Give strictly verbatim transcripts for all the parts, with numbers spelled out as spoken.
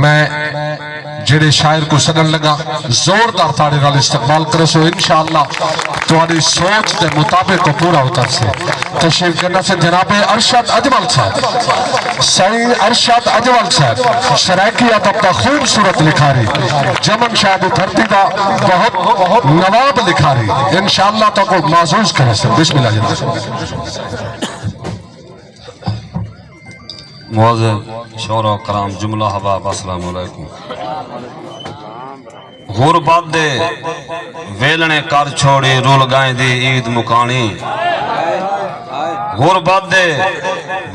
میں جڑے شاعر کو سڈن لگا، زوردار تاڑے نال استقبال کرسو، انشاءاللہ تہاڈی سوچ دے مطابق او پورا اترسے۔ تشریف گھن اسن جناب ارشد اجمل صاحب، سائیں ارشد اجمل صاحب، سرائیکی ادب دا خوبصورت لکھاری، جمن شاہ دی دھرتی دا بہت نواب لکھاری، انشاءاللہ تہاکوں معزوز کرسن۔ بسم اللہ جناب۔ معزز شعراء کرام، جملہ احباب، السلام علیکم۔ غربت دے ویلݨے کر چھوڑی، رل ڳئیں دی عید مکاݨی۔ غربت دے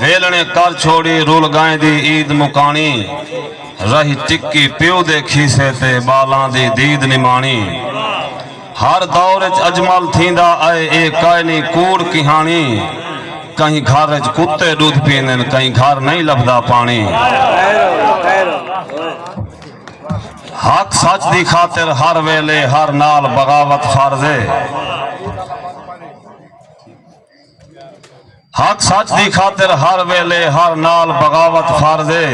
ویلݨے کر چھوڑی، رل ڳئیں دی عید مکاݨی۔ رہی ٹکی پیو دے کھیسے تے، ٻالاں دی دید نماݨی۔ ہر دور اچ اجمل تھیندا آئے، اے کائنی کوڑ کہاݨی۔ کہیں گھر اچ کتے ݙدھ پیندن، کہیں گھر نئیں لبھدا پاݨی۔ حق سچ دی خاطر ہر ویلے ہر نال بغاوت فرض اے۔ حق سچ دی خاطر ہر ویلے ہر نال بغاوت فرض اے۔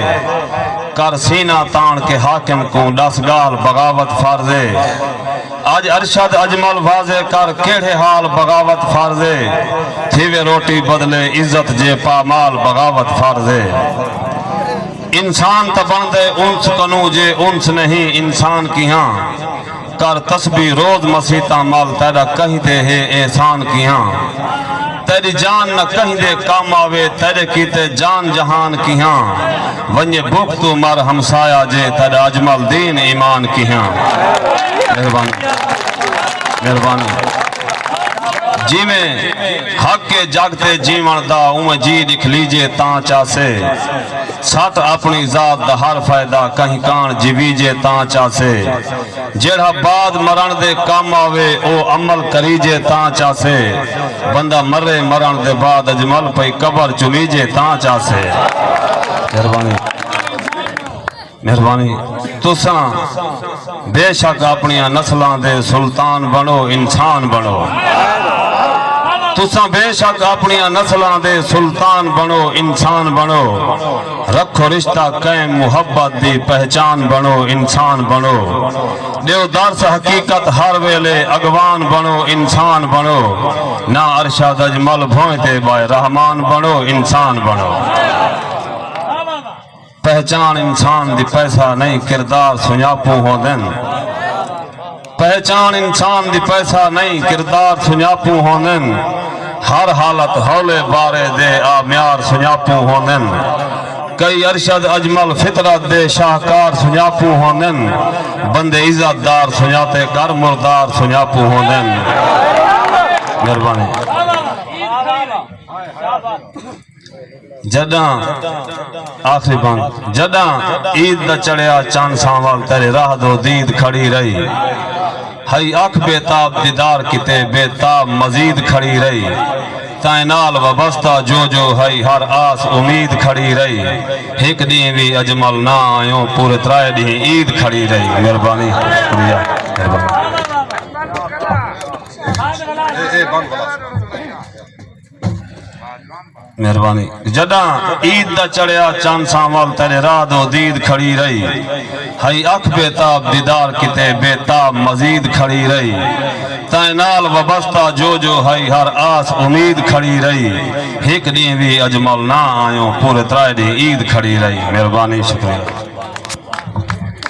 کر سینہ تاݨ کے حاکم کوں ݙس ڳالھ بغاوت فرض اے۔ اڄ ارشد اجمل واضح کر کیڑھے حال بغاوت فرض اے۔ تھیوے روٹی بدلے عزت جے پامال بغاوت فرض اے۔ انسان تاں بݨدے انس کنوں، جے انس نہیں انسان کیہاں۔ کر تسبیح روز مسیتاں مل، تیݙا کہیں تے ہے احسان کیہاں۔ تیݙی جان نہ کہیں دے کم آوے، تیݙے کیتے جان جہان کیہاں۔ ونڄے بکھ توں مر ہمسایہ جے، تیݙا اجمل دین ایمان کیہاں۔ مہربانی، مہربانی۔ جیویں حق ہے جڳ تے جیوݨ دا، اونویں جی ݙکھلیجے تاں چاسے۔ سٹ اپݨی ذات دا ہر فائدہ، کہیں کاݨ جیویجے تاں چاسے۔ جیڑھا بعد مرݨ دے کم آوے، او عمل کریجے تاں چاسے۔ بندہ مرے، مرݨ دے بعد اجمل پئی قبر چمیجے تاں چاسے۔ مہربانی۔ مہربانی۔ تساں بے شک اپݨیاں نسلاں دے سلطان بݨو، انسان بݨو۔ تساں بے شک اپݨیاں نسلاں دے سلطان بݨو، انسان بݨو۔ رکھو رشتہ قائم، محبت دی پہچان بݨو، انسان بݨو۔ ݙیو درس حقیقت ہر ویلے، اڳواݨ بݨو، انسان بݨو۔ نہ ارشد اجمل بھوئیں تے ٻائے، رحمان بݨو، انسان بݨو۔ پہچاݨ انسان دی پیسہ نئیں، کردار سنڄاپوں ہوندن۔ پہچاݨ انسان دی پیسہ نئیں، کردار سنڄاپوں ہوندن۔ ہر حالت ہولے بارے دے، آ معیار سنڄاپوں ہوندن۔ کئی ارشد اجمل فطرت دے، شاہکار سنڄاپوں ہوندن۔ بندے عزت دار سنڄاتے کر، مردار سنڄاپوں ہوندن۔ مہربانی۔ جݙاں، آخری بند، جݙاں عید دا چڑھیا چن سانول، تیݙے راہ دو دید کھڑی رہی۔ ہئی اکھ بے تاب دیدار کیتے، بے تاب مزید کھڑی رہی۔ تیں نال وابستہ جو جو ہئی، ہر آس امید کھڑی رہی۔ ہک ݙینہہ وی اجمل نہ آیوں، پورے ترائے ݙینہہ عید کھڑی رہی۔ مہربانی، شکریہ، مہربانی۔ مہربانی۔ جݙاں عید دا چڑھیا چن سانول، تیݙے راہ دو دید کھڑی رہی۔ ہئی اکھ بے تاب دیدار کیتے، بے تاب مزید کھڑی رہی۔ تیں نال وابستہ جو جو ہئی، ہر آس امید کھڑی رہی۔ ہک ݙینہہ وی اجمل نہ آیوں، پورے ترائے ݙینہہ عید کھڑی رہی۔ مہربانی، شکریہ۔